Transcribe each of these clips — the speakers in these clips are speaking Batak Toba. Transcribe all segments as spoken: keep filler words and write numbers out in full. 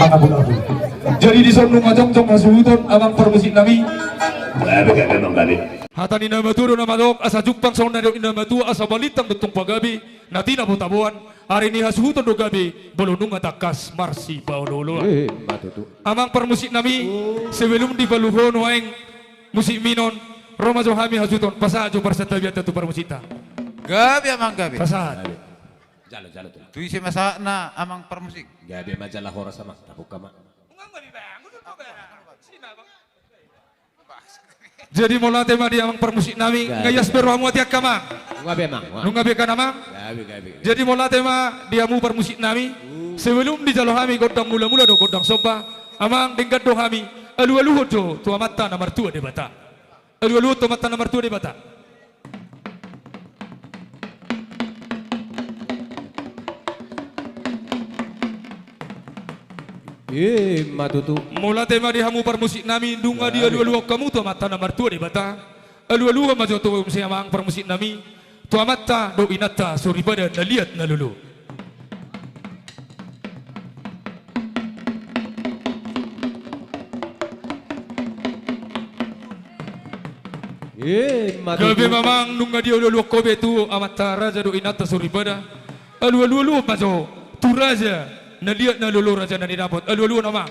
Abu-abu. Jadi dison nunga jongjong hasuhuton amang parmusik nami. Gabe, gabe, amang, gabe. Hata ni na matua do na mandok, asa jumpang songon na nidok ni na matua, asa balintang do tong pagabe, na tinabo taboan, ari ni hasuhuton do gabe, molo nunga tangkas marsipaolo-oloan. Eh, ima tutu. Amang parmusik nami, sebelum dipaluho nuaeng musikmi on, ro ma jo hami hasuhuton, pasahat jo parsantabianta tu parmusikta. Gabe, amang, gabe. Pasahat. Gabe. Jalo, jalo, tulang. Tu ise ma sahatna amang parmusik? Gabe ma jala horas, amang, tabuka ma. Jadi mauliate ma di amang parmusik nami. Gabe. Nga ias be rohamu ate angka, amang? Nunga be, amang. Nunga be kan, amang? Gabe, gabe, gabe. Jadi mauliate ma di hamu parmusik nami. Uh. Sebelum dijalo hami gondang mula-mula dohot gondang somba, amang, denggan do hami alu-aluhon jo tu Amanta na martua Debata. Alu-aluhon tu Amanta na martua Debata. Ima tutu. Mauliate ma di hamu parmusik nami, nunga dialu-aluhon hamu tu Amanta na martua Debata. Alu-aluhon ma jo tu muse amang parmusik nami, tu amanta dohot inanta soripada na liat na lolo. Ima tutu. Gabe ma, amang, nunga dialu-aluhon ho be tu amanta raja dohot inanta soripada. Alu-aluhon ma jo tu raja na liat na lolo, raja na nidapot. Alu-aluhon, amang.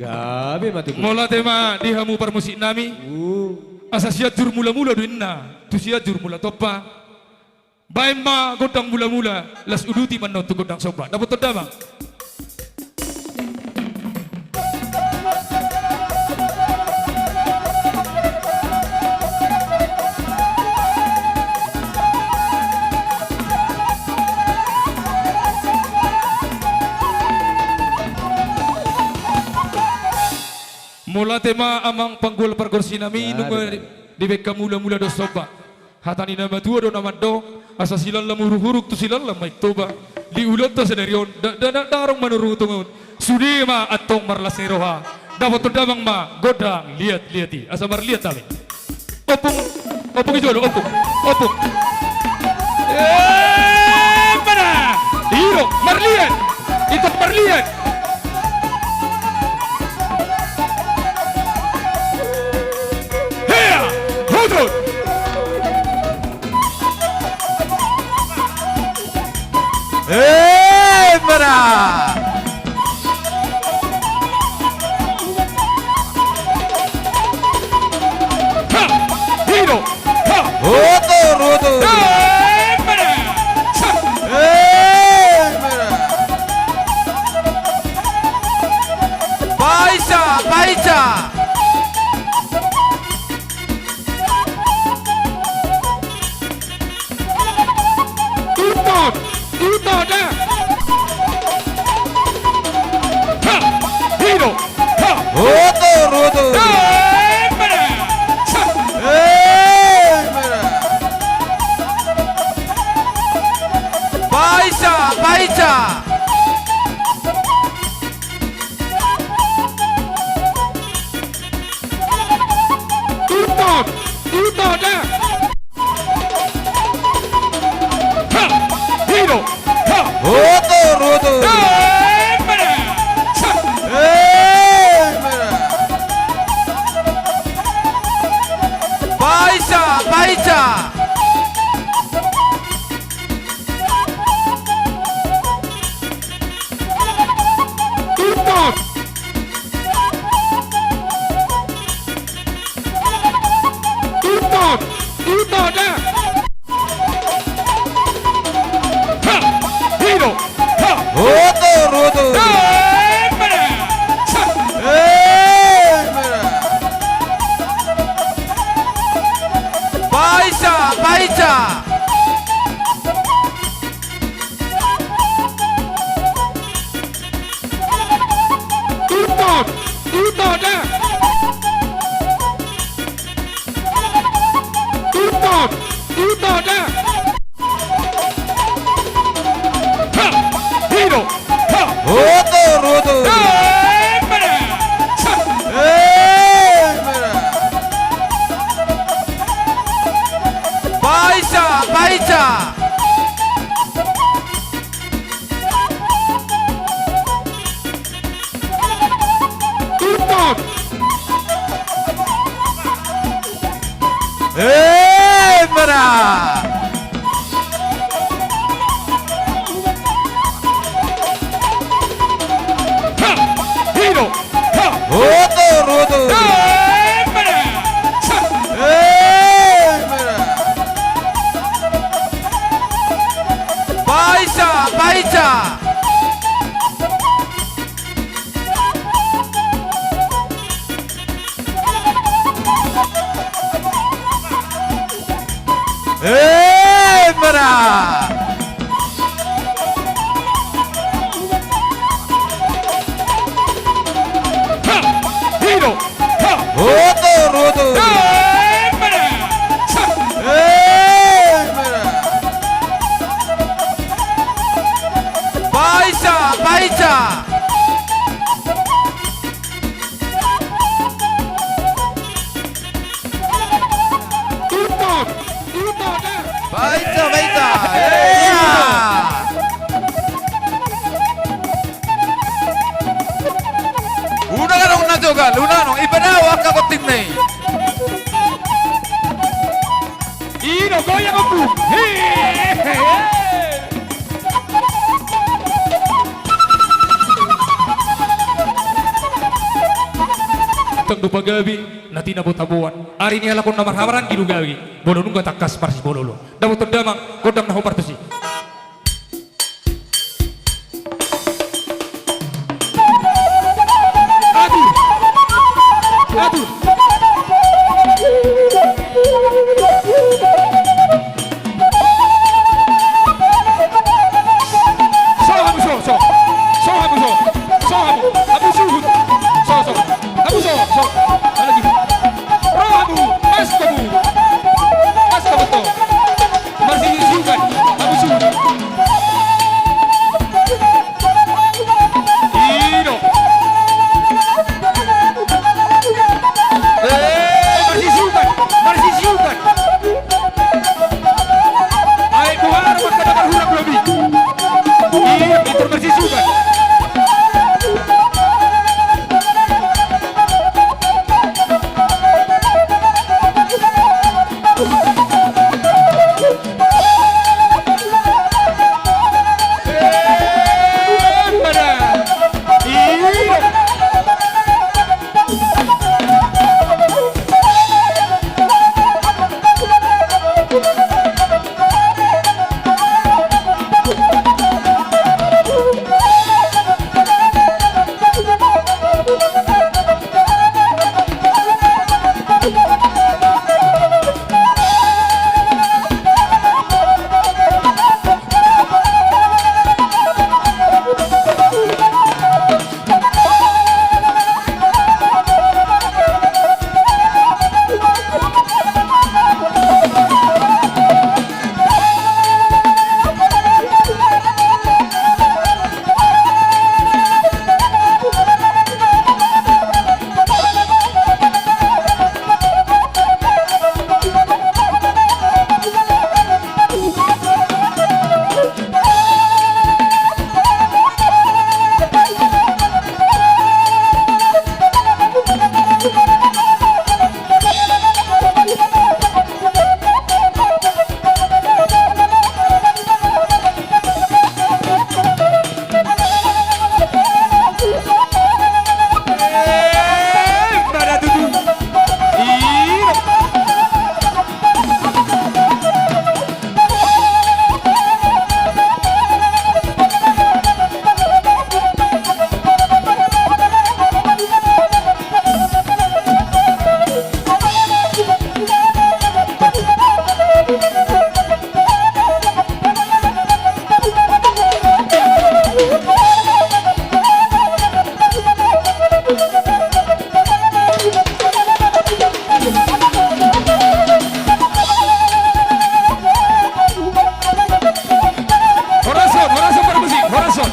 Gabe ma tutu. Mauliate ma di hamu parmusik nami. Uh. Asa Sianjur Mula-mula do inna tu Sianjur Mula Tompa. Baen ma gondang mula-mula, laos uduti ma annon tu gondang somba. Dapothon damang. Mauliate ma amang panggual pargonsi nami, nunga dibaen hamu mula-mula dohot somba. Hata ni na matua do na mandok, asa silanlam huruk-huruk tu silanlam ma i Toba. Di ulaonta sadari on, dakdanak ndang adong manurung tongon. Sude ma antong marlas ni roha. Dapothon damang ma gondang liat-liat i. Asa marliat hami. Ompung, ompung i jolo, ompung, ompung. Eh, mana? I do, marliat. Itu marliat. Hea, hutut. Eh, mana? Ha, hino, ha. Hutut, hutut. Eh, mana? Sa. Eh, mana? Paisa, paisa. Hutut, hutut, eh. Ha, hino, ha. Hutut, hutut. Eh, mana? Sa. Eh, mana? Paisa, paisa. Hutut, hutut, eh. Ha, hino, ha. Hutut, hutut. Eh, mana? Sa. Eh, mana? Paisa, paisa. Hutut, hutut, hutut, eh. Ha, hino, ha. Hutut, hutut. Eh, mana? Sa. Eh, mana? Paisa, paisa. Hutut, hutut, eh. Hutut, Emma da! Ha! Hino! Ha! Otor, otor! Emma da! Sa! Emma da! Paisa, paisa! Emma da! Ha! Hino! Ha! Otor, otor! Emma da! Sa! Emma da! Paisa, paisa! Tutup! Tutup, eh! Baita, baita! Ea! Unang adong na jogal, unang adong, ipadao angka gontingna i. I do goyang ombung. Hehehe. Tong do pagabe na tinabo-taboan. Ari ni halak on na marhahamaranggi do gabe. Molo nunga tangkas marsibololo. Dapothon damang gondang na hombar tusi. Atur. Atur. So hamu, so, so. So hamu, so. So hamu. Hamu suhut. So, so. Hamu so, so. Ala gitu. Ro hamu. Pas hamu. Pas hamu to. Marsisiukan. Hamu suhut. I do. Eh, marsisiukan, marsisiukan. Ai, buhar, maka na marhurang lobi. Iya, pintor marsisiukan. Horas on, horas on, parmusik, horas on.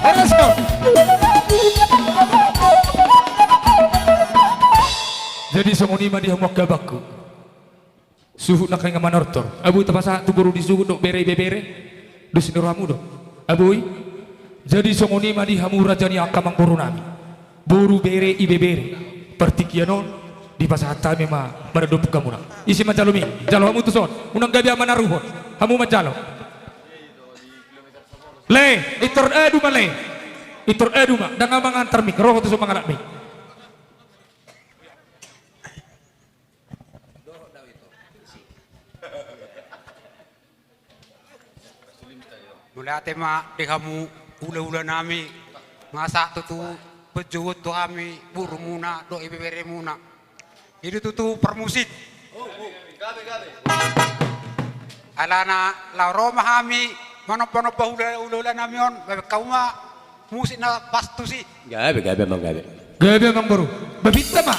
Horas on. Jadi songon i ma di hamu angka abangku. Suhut nangkin na manortor. Abu tapasahat tu boru ni suhut dohot bere ibebere. Dos ni rohamu do. Abu i. Jadi songon i ma di hamu raja ni angka amangboru nami. Boru, bere, ibebere. Partingkian on. Dipasahat hami ma maradophon hamuna. Ise manjalo mi? Jalo hamu tuson. Unang gabe ahu manaruhon. Hamu manjalo. Lae, pintor adu ma lae. Pintor adu ma. Ndang ahu mangantar mik. Ro ho tuson mangalap mik. Mauliate ma di hamu hulahula nami, nga sahat tutu panjouon tu hami borumuna dohot ibeberemuna. I do tutu parmusik. Alana laho ro ma hami manombanomba hula-, hulahula nami on, bahen hamu ma musik na pas tusi. Gabe, gabe, amang, gabe. Gabe, amang boru. Babinta ma.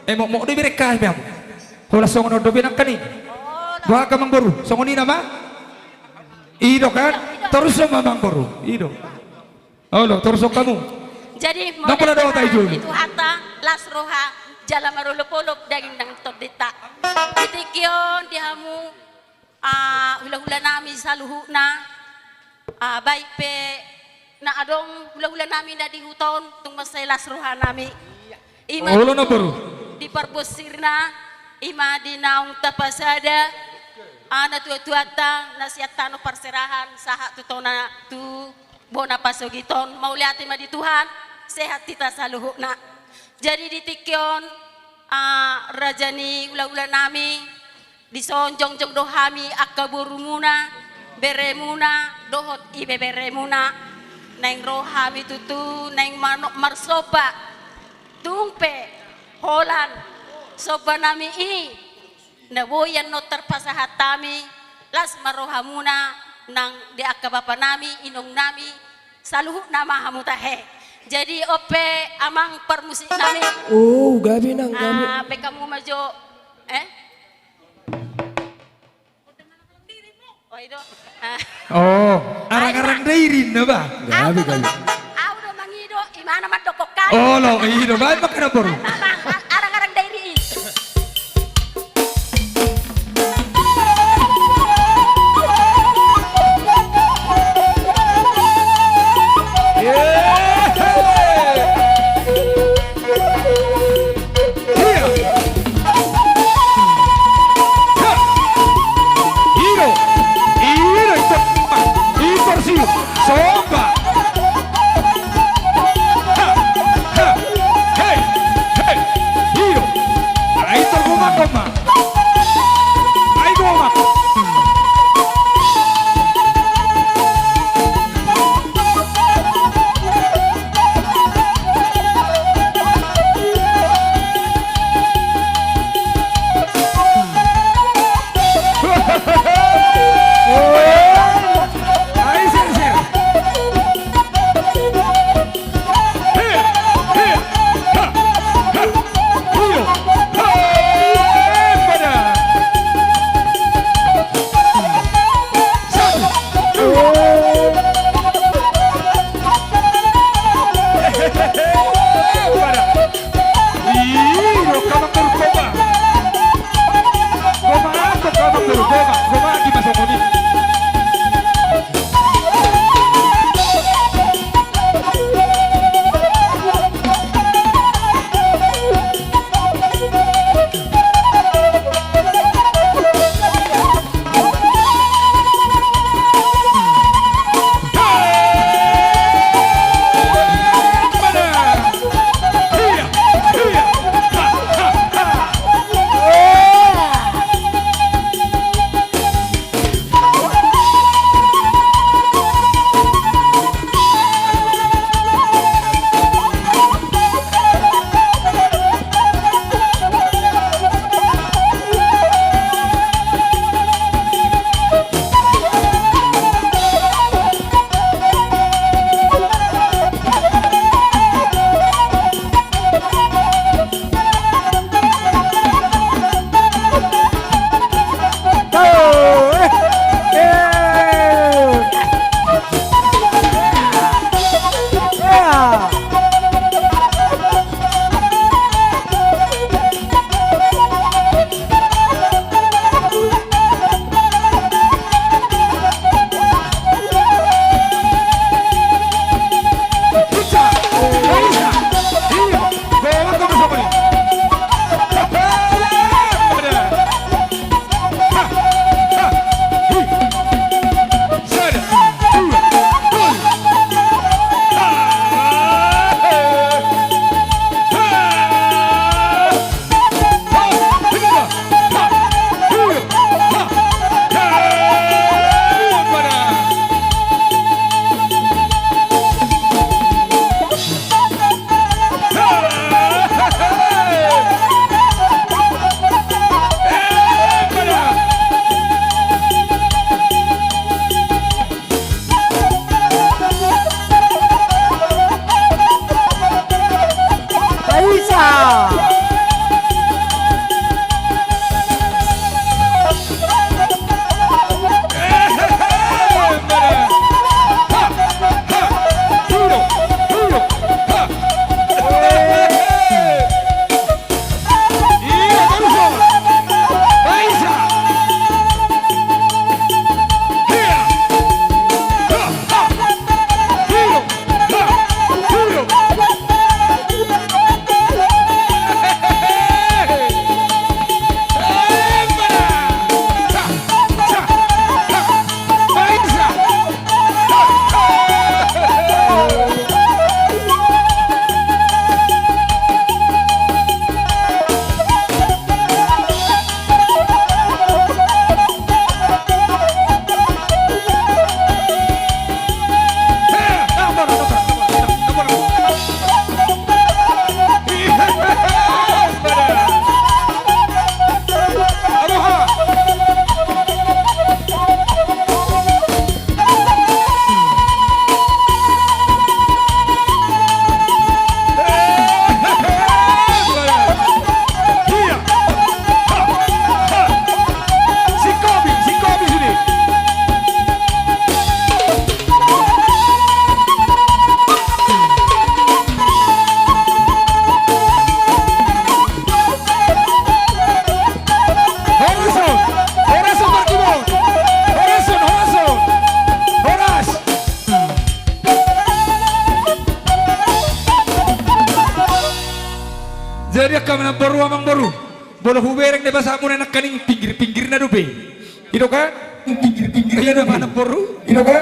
Eh, mokmok do i berengkah be hamu. Holan songon on do be nangkaning. Boha angka amangboru, songon i nama? I do kan? Torushon ma amangboru. I do. Olo, torushon hamu. Jadi, ndang pola dohot ahu jolo. Di Tuhanta, las roha, jala marolopolop daging nang tondinta. Di tingki on di hamu, ah, hulahula nami saluhutna, ah, baik pe na adong hulahula nami na di huta on, tung mansai las roha nami. Ima, olo, tutu, namboru, di parbonsirna, ima di naung tapasada, ah, natuatuanta, na sian tano parserahan, sahat tu tona tu bona pasogit on, mauliate ma di Tuhan, sehat hita saluhutna. Jadi di tingki on, ah, raja ni hulahula nami, dison jongjong do hami angka borumuna, beremuna, dohot ibeberemuna. Naeng ro hami tutu, naeng manuk marsomba. Tung pe, holan, somba nami i, na boi annon tarpasahat hami, las ma rohamuna, nang di angka bapa nami, inong nami, saluhutna ma hamu tahe. Jadi, on pe amang parmusik nami. Oh, gabe nang, gabe. Ah, baen hamu ma jo, eh? Oh, i do. Ah. Oh, arang-arang dairinna ba? Gabe, gabe. Ahu do mangido, imana mandok kan. Olo, i do, baen ma angka namboru. Baen ma, amang, arang-arang dairi i. Molo hubereng da basamu na nangkaning pinggir-pinggirna dope. Ido kan? Pinggir-pinggirna dope. Mana boru? Ido kan?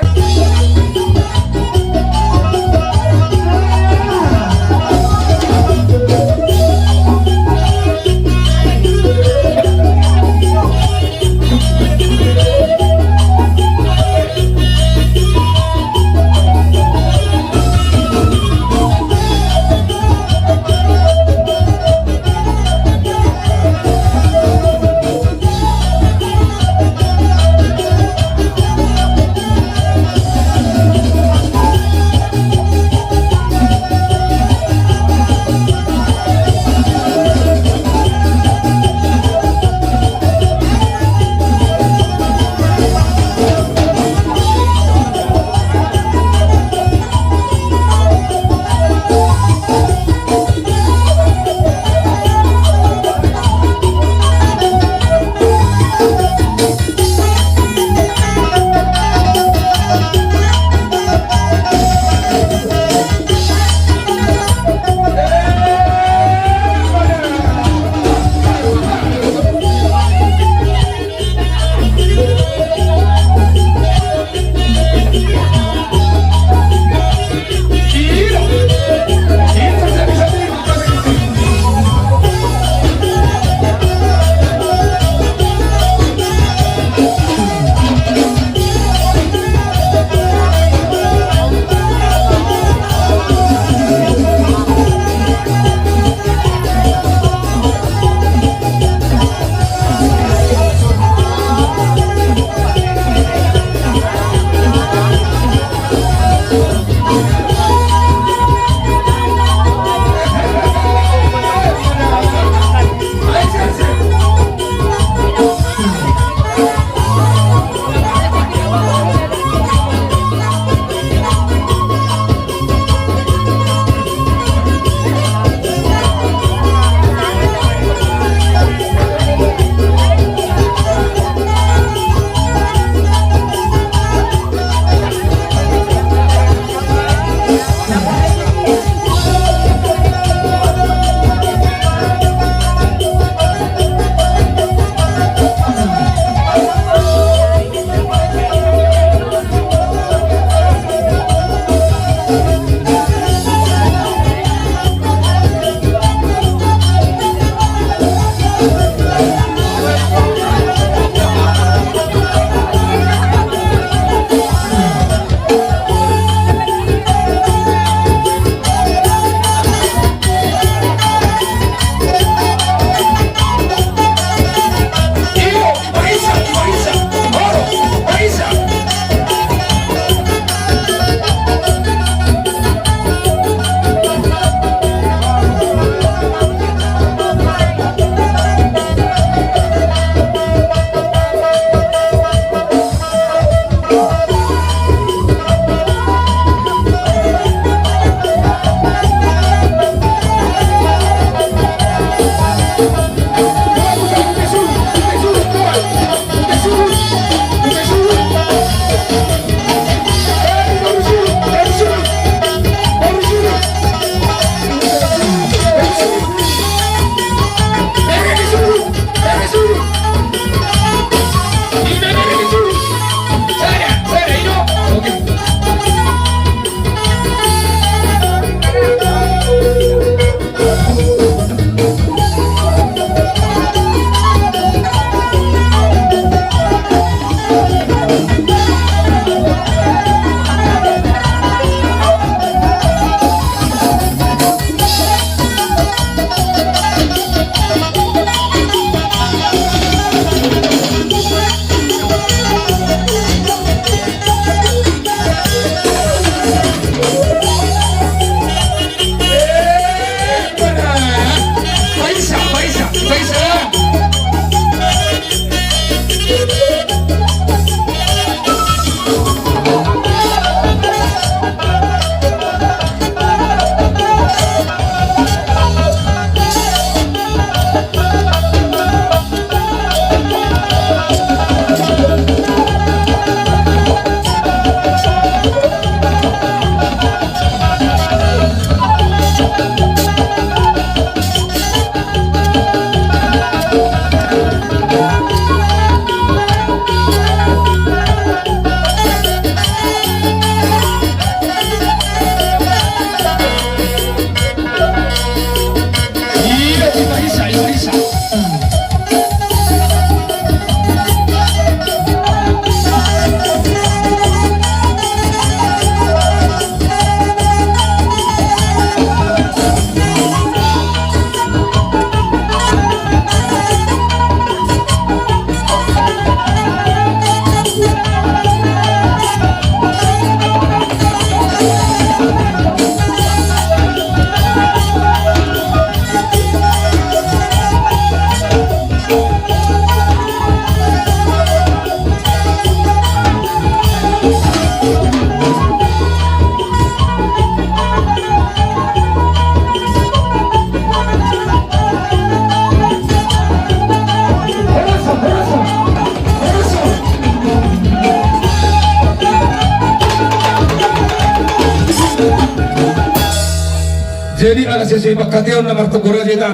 Jadi ala sese pangkataion na martonggo raja i da.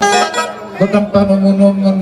Godang panomunomu.